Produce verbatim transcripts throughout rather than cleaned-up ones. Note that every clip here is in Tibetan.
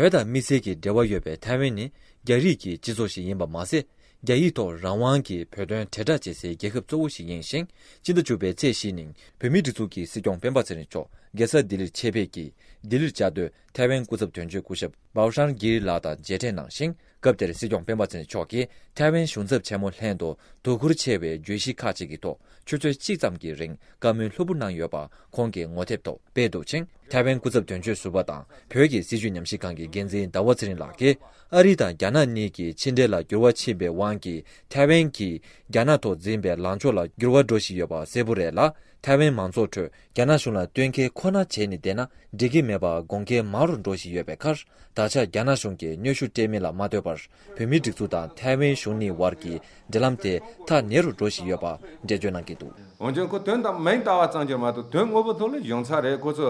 བོད་དང་དམིགས་བསལ་གྱི་འབྲེལ་བ་ཡོད་པའི་ཐའེ་ཝན་ནི་རྒྱ་རིགས་ཀྱི་སྤྱི་ཚོགས་ཤིག་ཡིན་པ་མ་ཟད། རྒྱ་ཡིག་ཐོག་རང་དབང་གི་བོད་དོན་དྲིལ་བསྒྲགས་བྱེད་སའི་རྒྱལ་ཁབ་གཙོ་བོ་ཞིག་ཡིན་ཞིང་། སྤྱི་ཟླ་བཅུ་པའི་ཚེས་བཞི་ཉིན་བོད་མིའི་སྒྲིག་འཛུགས་ཀྱི་སྲིད་སྐྱོང་སྤེན་པ་ཚེ་རིང་མཆོག་རྒྱལ་ས་ལྡི་ལིར་ཆེད་ཕེབས་ཀྱིས། ལྡི་ལིར་བཅའ་སྡོད་ཐའེ་ཝན་སྐུ་ཚབ་དོན་གཅོད་སྐུ་ཞབས་བའོ་ཧྲན་གྱི་ལགས་དང་མཇལ་འཕྲད་གནང་ཞིང་། སྐབས་དེར་སྲིད་སྐྱོང་སྤེན་པ་ཚེ་རིང་མཆོག་གིས་ཐའེ་ཝན་གཞུང་ཚབ་ཆེན་མོ་ལྷན་དུ་དོ་ཁུར་ཆེ་བའི་བརྗོད་གཞི་ཁག་ཅིག་གི་ཐོག་ཆུ་ཚོད་གཅིག་ཙམ་གྱི་རིང་བཀའ་མོལ་ལྷུག་པོ་གནང་ཡོད་པ་ཁོང་གིས་ངོ་དེབ་ཐོག་སྤེལ་འདུག་ཅིང་། ཐའེ་ཝན་སྐུ་ཚབ་དོན་གཅོད་ཟུར་པ་དང་བོད་ཀྱི་སྲིད་བྱུས་ཉམས་ཞིབ་ཁང་གི་འགན་འཛིན་ཟླ་བ་ཚེ་རིང་ལགས་ཀྱིས། ཨ་རི་དང་རྒྱ་ནག་གཉིས་ཀྱི་ཕྱི་འབྲེལ་ལ་འགྱུར་བ་ཕྱིན་པའི་དབང་གིས། ཐའེ་ཝན་གྱིས་རྒྱ་ནག་ཐོག་འཛིན་པའི་ལངས་ཕྱོགས་ལ་འགྱུར་བ་འགྲོ་བཞིན་ཡོད་པ་གསལ་པོ་རེད་ལ། ཐའེ་ཝན་མང་ཚོགས་ཁྲོད་རྒྱ་ནག་གཞུང་ལ་བསྟུན་མཁས་ཁོ་ན་བྱས་ནས་བསྡད་ན་འགྲིག་གི་མེད་པ་དགོངས་འགལ་མང་རུ་འགྲོ་བཞིན་ཡོད་པའི་ཁར། ད་ཆ་རྒྱ་ནག་གཞུང་གིས་གནོན་ཤུགས་སྤྲད་མིན་ལ་མ་ལྟོས་པར། བོད་མིའི་སྒྲིག་འཛུགས་དང་ཐའེ་ཝན་གཞུང་གཉིས་བར་གྱི་འབྲེལ་ལམ་དེ་ཐག་ཉེ་རུ་འགྲོ་བཞིན་ཡོད་པ་འགྲེལ་བརྗོད་གནང་གི་འདུག། འོན་ཀྱང་ཁོ་དོན་དང་མིང་བཏགས་པ་ཙམ་གྱིས་མ་གཏོགས་དོན་དངོས་པོ་ཐོག་ལ་གཞུང་ཚབ་རེད། ཁོ་ཚོ་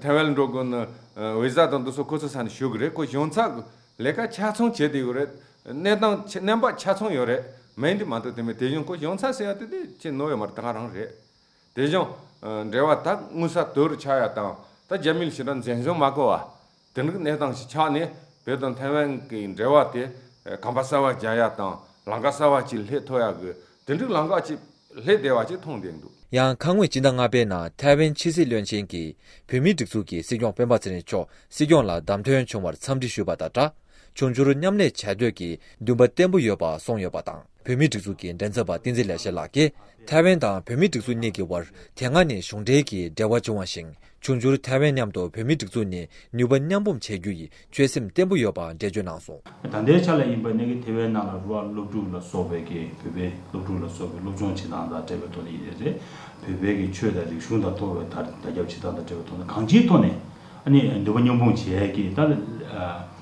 ཐའེ་ཝན་ལ་འགྲོ་དགོས་ན་ཝི་ཟ་དང་དེ་ཚོ་ཁོ་ཚོ་ས་ནས་ཞུ་གི་རེད། ཁོ་གཞུང་ཚབ་ལས་ཀ་ཆ་ཚང་བྱེད་བསྡད་ཡོད་རེད། གནས་སྟངས་ཆ་གནས་བབ་ཆ་ཚང་ཡོད་རེད། མིང་དེ་མ་གཏོགས་དེ་མིན་དེ་བཞིན་ཁོ་གཞུང་ཚབ་ཟེར་ཡ་དེ་དེ་ཅི་ནོར་ཡོད་མ་རེད། ད་ག་རང་རེད། དེ་བཞིན་འབྲེལ་བ་ད་དངུལ་ས་དོར་ཆགས་ཡ་དང་ད་རྒྱ་མི་ལ་ཞེ་དྲག་འཛིན་བཟུང་མ་དགོས་པ། དེ་འདྲའི་གནས་སྟངས་ཤིག་ཆགས་ནས་བོད་དང་ཐའེ་ཝན་གྱི་འབྲེལ་བ་དེ་ཁང་པ་གསར་པ་རྒྱག་ཡ་དང་ལམ་ཁ་གསར་པ་ཅིག་སླེབས་ཐུབ་ཡ་གི་དེ་འདྲའི་ལམ་ཁ་ཅིག་སླེབས་བསྡད་པ་ཅིག་མཐོང་བསྡད་འདུག། ཡང་ཁ་སྔོན་སྤྱི་ཟླ་ལྔ་པའི་ནང་ཐའེ་ཝན་ཕྱི་སྲིད་བློན་ཆེན་གྱིས་བོད་མིའི་སྒྲིག་འཛུགས་ཀྱི་སྲིད་སྐྱོང་སྤེན་པ་ཚེ་རིང་མཆོག་སྲིད་སྐྱོང་ལ་བདམས་ཐོན་བྱུང་བར་འཚམས་འདྲི་ཞུས་པ་དང་སྦྲགས། འབྱུང་འགྱུར་མཉམ་ལས་བྱ་འདོད་ཀྱི་འདུན་པ་བརྟན་པོ་ཡོད་པ་གསུངས་ཡོད་པ་དང་། བོད་མིའི་སྒྲིག་འཛུགས་ཀྱི་མགྲིན་ཚབ་པ་བསྟན་འཛིན་ལེགས་བཤད་ལགས་ཀྱིས་ཐའེ་ཝན་དང་བོད་མིའི་སྒྲིག་འཛུགས་གཉིས་ཀྱི་དབར་དེ་སྔ་ནས་གཞུང་འབྲེལ་གྱི་འབྲེལ་བ་བྱུང་བ་བཞིན། འབྱུང་འགྱུར་ཐའེ་ཝན་མཉམ་དུ་བོད་མིའི་སྒྲིག་འཛུགས་ནས་ནུས་པ་མཉམ་སྤུངས་བྱེད་རྒྱུ་ཡི་ཆོད་སེམས་བརྟན་པོ་ཡོད་པ་འགྲེལ་བརྗོད་གནང་སོང་། ད་ལྟའི་ཆ་ལ་ཡིན་པ་ནས་ཀྱི་ཐའེ་ཝན་ནང་ལ་རུ་བ་སློབ་ཕྲུག་ལ་སོགས་པའི་གི་བོད་པའི་སློབ་ཕྲུག་ལ་སོགས་པའི་སློབ་སྦྱོང་བྱེད་སྟངས་དང་འབྲེལ་བའི་ཐོག་ནས་ཡིན་རེད། བོད་པའི་གི་ཆོས་དང་རིག་གཞུང་དང་ཐོག་བའི་དར་དར་ཁྱབ་བྱེད་སྟངས་དང་འབྲེལ་བའི་ཐོག་ནས་གང་ཅིའི་ཐོག་ནས་ཨ་ནི་འདུན་པ་མཉམ་སྤུངས་བྱེད་ཀྱི་ད་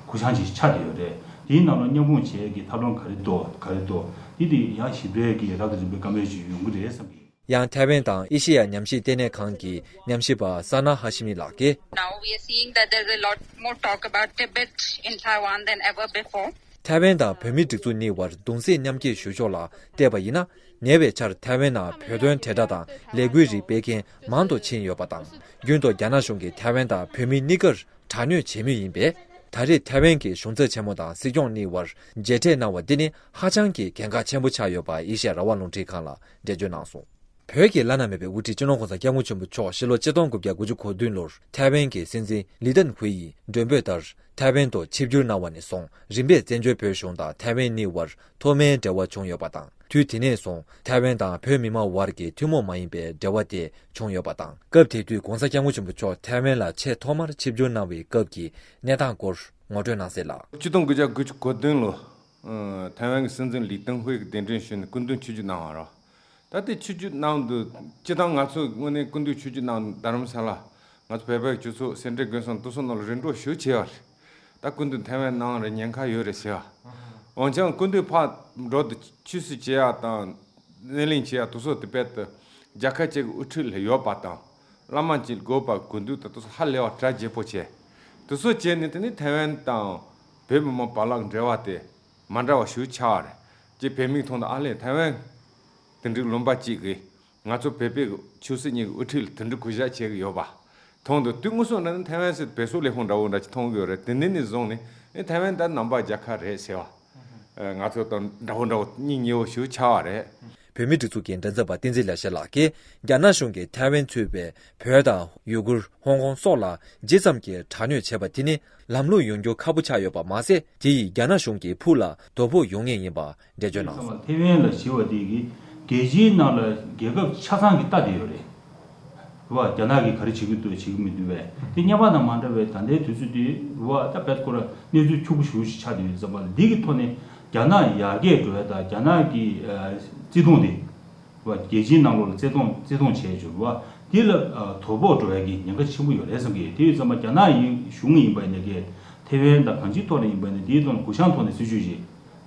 གུ་བཤངས་ཅིག་ཆགས་བསྡད་ཡོད་རེད། དེའི་ནང་ལ་མཉམ་སྤུངས་བྱེད་ཀྱི་ཐབས་ལམ་ག་རེ་འདུག་ག་རེ་འདུག་དེ་དེ་ཡང་ཞིབ་ཕྲའི་གི་རབ་དང་རིམ་པའི་བཀའ་མོལ་ཅིག་ཡོང་གི་རེད་བསམ་གི། ཡང་ཐའེ་ཝན་དང་ཨེ་ཤེ་ཡ་ཉམས་ཞིབ་ལྟེ་གནས་ཁང་གི་ཉམས་ཞིབ་པ་ས་ན་ཧ་ཤི་མི་ལགས་ཀྱིས། Now we are seeing that there is a lot more talk about Tibet in Taiwan than ever before. ཐའེ་ཝན་དང་བོད་མིའི་སྒྲིག་འཛུགས་གཉིས་བར་གདུང་སེམས་མཉམ་སྐྱེད་ཞུ་ཕྱོགས་ལ་བལྟས་པ་ཡིན་ན། ཉེ་བའི་ཆར་ཐའེ་ཝན་ནང་བོད་དོན་དྲིལ་བསྒྲགས་དང་ལས་འགུལ་རིགས་སྤེལ་མཁན་མང་དུ་ཕྱིན་ཡོད་པ་དང་། རྒྱུན་དུ་རྒྱ་ནག་གཞུང་གིས་ཐའེ་ཝན་དང་བོད་མིའི་གནས་སྐབས་དྲག་གནོན་བྱེད་མུས་ཡིན་པས། ད་རེས་ཐའེ་ཝན་གྱི་གཞུང་ཚབ་ཆེན་མོ་དང་སྲིད་སྐྱོང་གཉིས་བར་མཇལ་འཕྲད་གནང་བ་འདི་ནི་ཧ་ཅང་གི་གལ་འགངས་ཆེན་པོ་ཆགས་ཡོད་པ་ཨེ་ཤ་ཡ་རང་དབང་རླུང་འཕྲིན་ཁང་ལ་འགྲེལ་བརྗོད་གནང་སོང་། བོད་ཀྱི་བླ་ན་མེད་པའི་དབུ་ཁྲིད་སྤྱི་ནོར་༸གོང་ས་༸སྐྱབས་མགོན་ཆེན་པོ་མཆོག་ཕྱི་ལོ་ཆིག་སྟོང་དགུ་བརྒྱ་དགུ་བཅུ་གོ་བདུན་ལོར་ཐའེ་ཝན་གྱི་སྲིད་འཛིན་ལི་ཏན་ཧུའེ་ཡི་མགྲོན་འབོད་ལྟར་ཐའེ་ཝན་དུ་ཆིབས་བསྒྱུར་གནང་བ་ནས་བཟུང་རིམ་པས་བཙན་བྱོལ་བོད་གཞུང་དང་ཐའེ་ཝན་གཉིས་བར་ཐོག་མའི་འབྲེལ་བ་བྱུང་ཡོད་པ་དང་། དུས་དེ་ནས་བཟུང་ཐའེ་ཝན་དང་བོད་མི་མང་བར་གྱི་ཐུན་མོང་མ་ཡིན་པའི་འབྲེལ་བ་དེ་བྱུང་ཡོད་པ་དང་། སྐབས་དེ་དུས་༸གོང་ས་༸སྐྱབས་མགོན་ཆེན་པོ་མཆོག་ཐའེ་ཝན་ལ་ཆེས་ཐོག་མར་ཆིབས་བསྒྱུར་གནང་བའི་སྐབས་ཀྱི་གནས་སྟངས་སྐོར་ངོ་སྤྲོད་གནང་གསལ་ལ། ཆིག་སྟོང་དགུ་བརྒྱ་དགུ་བཅུ་གོ་བདུན་ལོ། ཨ། ཐའེ་ཝན་གྱི་སྲིད་འཛིན་ལི་ཏེན་ཧུའེ་གི་གདན་འདྲེན་ཞུས་ནས་སྐུ་མདུན་ཆིབས་བསྒྱུར་གནང་བ་རེད། ད་ལྟའི་ཆིབས་བསྒྱུར་གནང་དུས་སྤྱིར་བཏང་ང་ཚོ་དངོས་གནས་སྐུ་མདུན་ཆིབས་བསྒྱུར་གནང་རྡ་རམ་ས་ལ་ང་ཚོ་བོད་པའི་སྤྱི་ཚོགས་སེ་འབྲས་དགོན་གསུམ་དེ་ཚོ་ནང་ལ་རིམ་གྲོ་ཞེ་པོ་བྱས་པ་རེད། ད་སྐུ་མདུན་ཐའེ་ཝན་གནང་རེད་ཉེན་ཁ་ཡོད་རེད་ཟེར་བ། འོན་ཀྱང་སྐུ་མདུན་ཕར་འགྲོ་དུས་ཆོས་སྲིད་བྱེད་ཡག་དང་སྣེ་ལེན་བྱེད་ཡག་དེ་ཚོ་དེ་བས་དུ་རྒྱལ་ཁབ་ཅིག་གི་དབུ་ཁྲིད་ལ་ཡོད་པ་དང་བླ་མ་ཅིག་དགོས་པ་དགོས་འདུག་ད་དེ་ཚོ་ཧ་ལས་པ་གྲ་རྒྱས་པོ་བྱས། དེ་ཚོ་བྱས་ནས་དེ་ནས་ཐའེ་ཝན་དང་བོད་མི་མང་བར་ལ་འབྲེལ་བ་དེ། མ་འདྲ་བ་ཞིག་ཆགས་པ་རེད། ཅེས་བོད་མིས་མཐོང་དུས་ཨ་ལས་ཐའེ་ཝན་དེ་འདྲའི་ལུང་པ་གཅིག་གིས་ང་ཚོ་བོད་པའི་ཆོས་སྲིད་གཉིས་ཀྱི་དབུ་ཁྲིད་ལ་དེ་འདྲའི་གུས་ཞབས་བྱེད་ཀྱི་ཡོད་པ་མཐོང་དུས། དུས་དངོས་སུ་ན་ནི་ཐའེ་ཝན་ཟེར་བོད་སོག་ལས་ཁུངས་འདྲ་བོ་འདྲ་ཅིག་མཐོང་གི་ཡོད་རེད། དེ་འདི་ནས་བཟུང་ནས་ཨེ་ཐའེ་ཝན་ད་ནང་པ་རྒྱལ་ཁབ་རེད་ཟེར་བ། ཨ། ང་ཚོ་དང་འདྲ་བོ་འདྲ་བོ་གཉིས་ཉེ་བོ་ཞིག་ཆགས་པ་རེད། བོད་མིའི་སྒྲིག་འཛུགས་ཀྱི་མགྲིན་ཚབ་པ་བསྟན་འཛིན་ལེགས་བཤད་ལགས་ཀྱིས་རྒྱ་ནག་གཞུང་གིས་ཐའེ་ཝན་ཚུད་པའི་བོད་དང་ཡུ་གུར། ཧོང་ཀོང་སོགས་ལ་ཇི་ཙམ་གྱིས་དྲག་གནོན་བྱས་པ་དེ་ནི་ལམ་ལྷོང་ཡོང་རྒྱུ་ཁག་པོ་ཆགས་ཡོད་པ་མ་ཟད། དེ་ཡིས་རྒྱ་ནག་གཞུང་གི་ཕུགས་ལ་དོ་ཕོག་ཡོང་ངེས་ཡིན་པ་འགྲེལ་བརྗོད་གནང་སོང་། ཐའེ་ཝན་ལ་ཞེས་པ་དེ་གིས་རྒྱལ་སྤྱིའི་ནང་ལ་རྒྱལ་ཁབ་ཆ་ཚང་གིས་ལྟ་བསྡད་ཡོད་རེད། རེད་བ། རྒྱ་ནག་གིས་ག་རེ་བྱེད་ཀྱི་འདུག་བྱེད་ཀྱི་མི་འདུག་བས། དེ་སྔོན་མ་དང་མ་འདྲ་བའི་ད་ལྟའི་དུས་ཚོད་དེ་རེད་བ། ད་དཔེ་ཁོ་ར་གནས་ཚུལ་འཁྱུག་པོ་ཞེ་པོ་ཞིག་ཆགས་བསྡད་ཡོད་ཙམ་པ་ལ། འདི་གི་ཐོག་ནས་རྒྱ་ནག་ཡར་རྒྱས་འགྲོ་ཡ་དང་རྒྱ་ནག་གི་ཨ་བརྩེ་དུང་དེ་རེད་བ། རྒྱལ་སྤྱིའི་ནང་ལོགས་ལ་བརྩེ་དུང་བརྩེ་དུང་བྱས་བྱུང་རེད་བ། དེ་ལ་ཨ་དོ་ཕོག་འགྲོ་ཡ་གི་ཉེན་ཁ་ཆེན་པོ་ཡོད་རེད་བསམ་གི། དེ་ཡོད་ཙམ་པ་རྒྱ་ནག་ཡིན་གཞུང་ཡིན་པ་ཡིན་ན་གི་ཐའེ་ཝན་དང་གང་ཅིའི་ཐོག་ནས་ཡིན་པ་ཡིན་ན་དེའི་ཐོག་ནས་གུ་བཤངས་ཐོག་ནས་སྲིད་ཇུས་ཤིག་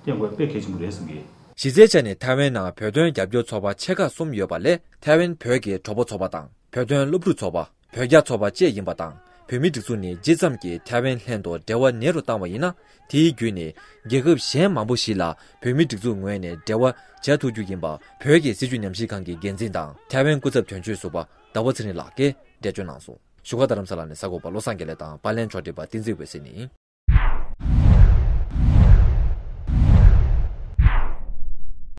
བསྟན་དགོས་དཔེ་གལ་ཆེན་པོ་རེད་བསམ་གི། གཞི་རྩའི་ཆ་ནས་ཐའེ་ཝན་ནང་བོད་དོན་རྒྱབ་སྐྱོར་ཚོགས་པ་ཆེ་ཁག་གསུམ་ཡོད་པ་ལས། ཐའེ་ཝན་བོད་ཀྱི་གྲོགས་པོ་ཚོགས་པ་དང་། བོད་དོན་སློབ་ཕྲུག་ཚོགས་པ། བོད་རྒྱ་ཚོགས་པ་བཅས་ཡིན་པ་དང་། བོད་མིའི་སྒྲིག་འཛུགས་ནས་ཇི་ཙམ་གྱིས་ཐའེ་ཝན་ལྷན་དུ་འབྲེལ་བ་ཉེ་རུ་བཏང་བ་ཡིན་ན། དེའི་བརྒྱུད་ནས་རྒྱལ་ཁབ་གཞན་མང་པོ་ཞིག་ལ་བོད་མིའི་སྒྲིག་འཛུགས་ངོས་ནས་འབྲེལ་བ་བྱ་ཐུབ་རྒྱུ་ཡིན་པ། བོད་ཀྱི་སྲིད་བྱུས་ཉམས་ཞིབ་ཁང་གི་འགན་འཛིན་དང་ཐའེ་ཝན་སྐུ་ཚབ་དོན་གཅོད་ཟུར་པ་ཟླ་བ་ཚེ་རིང་ལགས་ཀྱིས་འགྲེལ་བརྗོད་གནང་སོང་། བཞུགས་སྒར་རྡ་རམ་ས་ལ་ནས་གསར་འགོད་པ་བློ་བཟང་དགེ་ལེགས་དང་། པར་ལེན་ཕྱོགས་སྒྲིག་པ་བསྟན་འཛིན་འོད་ཟེར་ནས།